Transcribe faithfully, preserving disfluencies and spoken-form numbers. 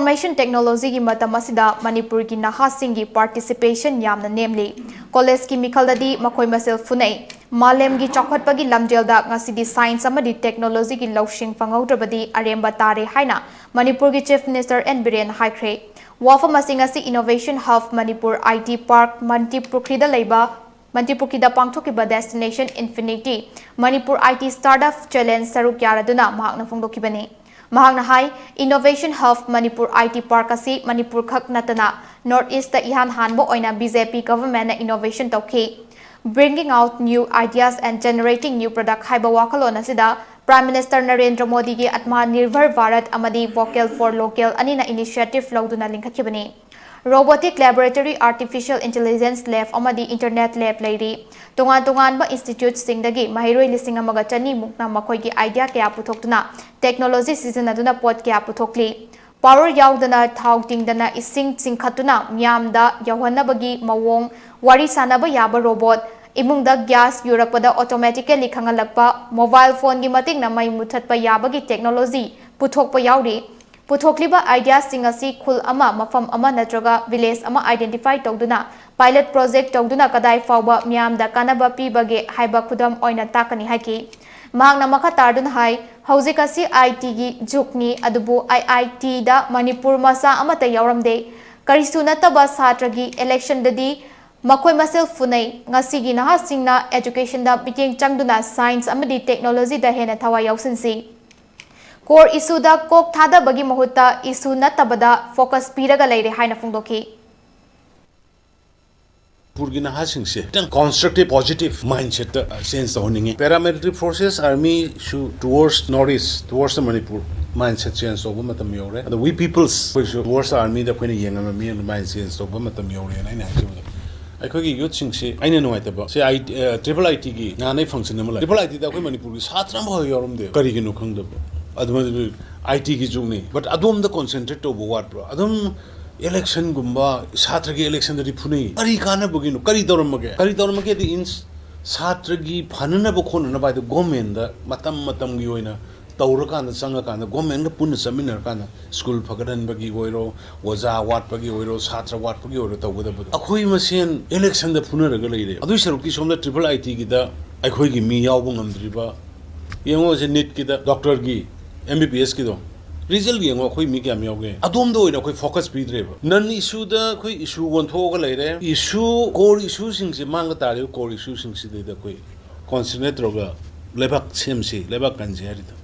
Information technology ꯒꯤ ꯃꯇꯝ ꯑꯁꯤꯗ ꯃꯅꯤꯄꯨꯔꯒꯤ ꯅꯍꯥꯁꯤꯡꯒꯤ participation ꯌꯥꯝꯅ ꯅꯦꯝꯂꯤ꯫ College ꯀꯤ ꯃꯤꯈꯜꯗꯗꯤ ꯃꯈꯣꯏ ꯃꯁꯦꯜ ꯐꯨꯅꯩ꯫ ꯃꯥꯂꯦꯝꯒꯤ ꯆꯥꯎꯈꯠꯄꯒꯤ ꯂꯝꯖꯦꯜꯗ ꯉꯁꯤꯗꯤ science ꯑꯃꯗꯤ technology ꯒꯤ ꯂꯧꯁꯤꯡ ꯐꯪꯍꯧꯗ꯭ꯔꯕꯗꯤ ꯑꯔꯦꯝꯕ ꯇꯥꯔꯦ ꯍꯥꯏꯅ ꯃꯅꯤꯄꯨꯔꯒꯤ Chief Minister ꯑꯦꯟ ꯕꯤꯔꯦꯟ ꯍꯥꯏꯈ꯭ꯔꯦ꯫ ꯋꯥꯐꯝ ꯑꯁꯤꯡ ꯑꯁꯤ Innovation Hub Manipur I T Park ꯃꯟꯇ꯭ꯔꯤ ꯄꯨꯈ꯭ꯔꯤꯗ ꯂꯩꯕ ꯃꯟꯇ꯭ꯔꯤ ꯄꯨꯈ꯭ꯔꯤꯗ ꯄꯥꯡꯊꯣꯛꯈꯤꯕ Destination Infinity Manipur I T Startup Challenge ꯁꯔꯨꯛ ꯌꯥꯔꯗꯨꯅ ꯃꯍꯥꯛꯅ ꯐꯣꯡꯗꯣꯛꯈꯤꯕꯅꯤ꯫ ꯃꯍꯥꯛꯅ ꯍꯥꯏ, Innovation Hub Manipur I T Park ꯑꯁꯤ ꯃꯅꯤꯄꯨꯔ ꯈꯛ ꯅꯠꯇꯅ North East ꯇ ꯏꯍꯥꯟ ꯍꯥꯟꯕ ꯑꯣꯏꯅ B J P government ꯅ innovation ꯇꯧꯈꯤ꯫ Bringing out new ideas and generating new product ꯍꯥꯏꯕ ꯋꯥꯈꯜꯂꯣꯟ ꯑꯁꯤꯗ Prime Minister ꯅꯔꯦꯟꯗ꯭ꯔ ꯃꯣꯗꯤꯒꯤ Atmanirbhar Bharat ꯑꯃꯗꯤ Vocal for Local ꯑꯅꯤꯅ initiative ꯂꯧꯗꯨꯅ ꯂꯤꯡꯈꯠꯈꯤꯕꯅꯤ꯫ Robotic Laboratory, Artificial Intelligence Lab ꯑꯃꯗꯤ Internet Lab ꯂꯩꯔꯤ꯫ ꯇꯣꯉꯥꯟ ꯇꯣꯉꯥꯟꯕ institute ꯁꯤꯡꯗꯒꯤ ꯃꯍꯩꯔꯣꯏ ꯂꯤꯁꯤꯡ ꯑꯃꯒ ꯆꯅꯤ ꯃꯨꯛꯅ ꯃꯈꯣꯏꯒꯤ idea ꯀꯌꯥ ꯄꯨꯊꯣꯛꯇꯨꯅ technology ꯁꯤꯖꯤꯟꯅꯗꯨꯅ ꯄꯣꯠ ꯀꯌꯥ ꯄꯨꯊꯣꯛꯂꯤ꯫ Power ꯌꯥꯎꯗꯅ ꯊꯥꯎ ꯇꯤꯡꯗꯅ ꯏꯁꯤꯡ ꯆꯤꯡꯈꯠꯇꯨꯅ ꯃꯤꯌꯥꯝꯗ ꯌꯧꯍꯟꯅꯕꯒꯤ ꯃꯑꯣꯡ, ꯋꯥꯔꯤ ꯁꯥꯅꯕ ꯌꯥꯕ robot, ꯏꯃꯨꯡꯗ gas ꯌꯨꯔꯛꯄꯗ automatically ꯈꯪꯍꯜꯂꯛꯄ, mobile phone ꯒꯤ ꯃꯇꯦꯡꯅ ꯃꯩ ꯃꯨꯊꯠꯄ ꯌꯥꯕꯒꯤ technology ꯄꯨꯊꯣꯛꯄ ꯌꯥꯎꯔꯤ꯫ ꯄꯨꯊꯣꯛꯂꯤꯕ idea ꯁꯤꯡ ꯑꯁꯤ ꯈꯨꯜ ꯑꯃ, ꯃꯐꯝ ꯑꯃ ꯅꯠꯇ꯭ꯔꯒ village ꯑꯃ identify ꯇꯧꯗꯨꯅ pilot project ꯇꯧꯗꯨꯅ ꯀꯗꯥꯏ ꯐꯥꯎꯕ ꯃꯤꯌꯥꯝꯗ ꯀꯥꯟꯅꯕ ꯄꯤꯕꯒꯦ ꯍꯥꯏꯕ ꯈꯨꯗꯝ ꯑꯣꯏꯅ ꯇꯥꯛꯀꯅꯤ ꯍꯥꯏꯈꯤ꯫ ꯃꯍꯥꯛꯅ ꯃꯈꯥ ꯇꯥꯔꯗꯨꯅ ꯍꯥꯏ, ꯍꯧꯖꯤꯛ ꯑꯁꯤ I T ꯒꯤ ꯖꯨꯒꯅꯤ, ꯑꯗꯨꯕꯨ I I T ꯗ ꯃꯅꯤꯄꯨꯔ ꯃꯆꯥ ꯑꯃꯠꯇ ꯌꯥꯎꯔꯝꯗꯦ꯫ ꯀꯔꯤꯁꯨ ꯅꯠꯇꯕ ꯁꯥꯇ꯭ꯔꯒꯤ election ꯗꯗꯤ ꯃꯈꯣꯏ ꯃꯁꯦꯜ ꯐꯨꯅꯩ꯫ ꯉꯁꯤꯒꯤ ꯅꯍꯥꯁꯤꯡꯅ education ꯗ ꯃꯤꯠꯌꯦꯡ ꯆꯪꯗꯨꯅ science ꯑꯃꯗꯤ technology ꯗ ꯍꯦꯟꯅ ꯊꯋꯥꯏ ꯌꯥꯎꯁꯤꯟꯁꯤ꯫ Core issue ꯗ ꯀꯣꯛ ꯊꯥꯗꯕꯒꯤ ꯃꯍꯨꯠꯇ issue ꯅꯠꯇꯕꯗ focus ꯄꯤꯔꯒ ꯂꯩꯔꯦ ꯍꯥꯏꯅ ꯐꯣꯡꯗꯣꯛꯈꯤ꯫ ꯃꯅꯤꯄꯨꯔꯒꯤ ꯅꯍꯥꯁꯤꯡꯁꯦ ꯈꯤꯇꯪ constructive, positive mindset ꯇ, ꯑ, change ꯇꯧꯍꯟꯅꯤꯡꯉꯤ꯫ Paramilitary forces, army ꯁꯨ towards North East, towards the Manipur mindset change ꯇꯧꯕ ꯃꯇꯝ ꯌꯧꯔꯦ꯫ ꯑꯗ we peoples ꯑꯩꯈꯣꯏꯁꯨ towards the army ꯗ ꯑꯩꯈꯣꯏꯅ ꯌꯦꯡꯉꯝꯕ ꯃꯤꯠꯌꯦꯡ ꯑꯗꯨꯃꯥꯏꯅ change ꯇꯧꯕ ꯃꯇꯝ ꯌꯧꯔꯦꯅ ꯑꯩꯅ ꯍꯥꯏꯖꯕꯗ, ꯑꯩꯈꯣꯏꯒꯤ youth ꯁꯤꯡꯁꯦ ꯑꯩꯅ ꯅꯨꯡꯉꯥꯏꯇꯕ ꯁꯤ I, ꯑ, triple I T ꯒꯤ ꯅꯍꯥꯟ ꯑꯩ function ꯑꯃ ꯂꯩ꯫ Triple I T ꯗ ꯑꯩꯈꯣꯏ ꯃꯅꯤꯄꯨꯔꯒꯤ ꯁꯥꯇ꯭ꯔ ꯑꯃꯐꯥꯎ ꯌꯥꯎꯔꯝꯗꯦ꯫ ꯀꯔꯤꯒꯤꯅꯣ ꯈꯪꯗꯕ꯫ ꯑꯗꯨꯃꯥꯏꯅ I T ꯒꯤ ꯖꯨꯒꯅꯤ꯫ But ꯑꯗꯣꯝꯗ concentrate ꯇꯧꯕ ꯋꯥꯠꯄ꯭ꯔꯣ? ꯑꯗꯨꯝ election ꯒꯨꯝꯕ, ꯁꯥꯇ꯭ꯔꯒꯤ election ꯗꯗꯤ ꯐꯨꯅꯩ꯫ ꯀꯔꯤ ꯀꯥꯟꯅꯕꯒꯤꯅꯣ? ꯀꯔꯤ ꯇꯧꯔꯝꯃꯒꯦ? ꯀꯔꯤ ꯇꯧꯔꯝꯃꯒꯦꯗꯤ ꯏꯟꯁ-, ꯁꯥꯇ꯭ꯔꯒꯤ ꯐꯅꯅꯕ ꯈꯣꯠꯅꯅꯕ ꯍꯥꯏꯗꯣ government ꯗ ꯃꯇꯝ ꯃꯇꯝꯒꯤ ꯑꯣꯏꯅ ꯇꯧꯔꯀꯥꯟꯗ, ꯆꯪꯉꯀꯥꯟꯗ, ꯒꯣꯔꯃꯦꯟꯒ ꯄꯨꯟꯅ ꯆꯠꯃꯤꯟꯅꯔꯀꯥꯟꯗ ꯁ꯭ꯀꯨꯜ ꯐꯒꯠꯍꯟꯕꯒꯤ ꯑꯣꯏꯔꯣ, ꯑꯣꯖꯥ ꯋꯥꯠꯄꯒꯤ ꯑꯣꯏꯔꯣ, ꯁꯥꯇ꯭ꯔ ꯋꯥꯠꯄꯒꯤ ꯑꯣꯏꯔꯣ ꯇꯧꯒꯗꯕꯗꯣ ꯑꯩꯈꯣꯏ ꯃꯁꯦꯟ ꯏꯂꯦꯛꯁꯟꯗ ꯐꯨꯅꯔꯒ ꯂꯩꯔꯦ꯫ ꯑꯗꯨꯏ ꯁꯔꯨꯛꯇꯤ ꯁꯣꯝꯗ ꯇ꯭ꯔꯤꯄꯜ ꯑꯥꯏ ꯇꯤꯒꯤꯗ ꯑꯩꯈꯣꯏꯒꯤ ꯃꯤ ꯌꯥꯎꯕ ꯉꯝꯗ꯭ꯔꯤꯕ, ꯌꯦꯡꯉꯣ ꯁꯦ, ꯅꯤꯠꯀꯤꯗ, ꯗꯣꯛꯇꯔꯒꯤ, ꯑꯦꯝ ꯕꯤ ꯕꯤ ꯑꯦꯁꯀꯤꯗꯣ ꯔꯤꯖꯜ ꯌꯦꯡꯉꯣ, ꯑꯩꯈꯣꯏ ꯃꯤ ꯀꯌꯥꯝ ꯌꯥꯎꯒꯦ? ꯑꯗꯣꯝꯗ ꯑꯣꯏꯅ ꯑꯩꯈꯣꯏ ꯐꯣꯀꯁ ꯄꯤꯗ꯭ꯔꯦꯕ꯫ ꯅꯟ ꯏꯁꯨꯗ ꯑꯩꯈꯣꯏ ꯏꯁꯨ ꯑꯣꯟꯊꯣꯛꯑꯒ ꯂꯩꯔꯦ꯫ ꯏꯁꯨ, ꯀꯣꯔ ꯏꯁꯨꯁꯤꯡꯁꯦ, ꯃꯥꯡꯕ ꯇꯥꯔꯤꯕ ꯀꯣꯔ ꯏꯁꯨꯁꯤꯡꯁꯤꯗꯩꯗ ꯑꯩꯈꯣꯏ ꯀꯣꯟꯁꯦꯟꯇ꯭ꯔꯦꯠ ꯇꯧꯔꯒ ꯂꯩꯕꯥꯛ ꯁꯦꯝꯁꯤ, ꯂꯩꯕꯥꯛ ꯀꯟꯁꯤ ꯍꯥꯏꯔꯤꯗꯣ꯫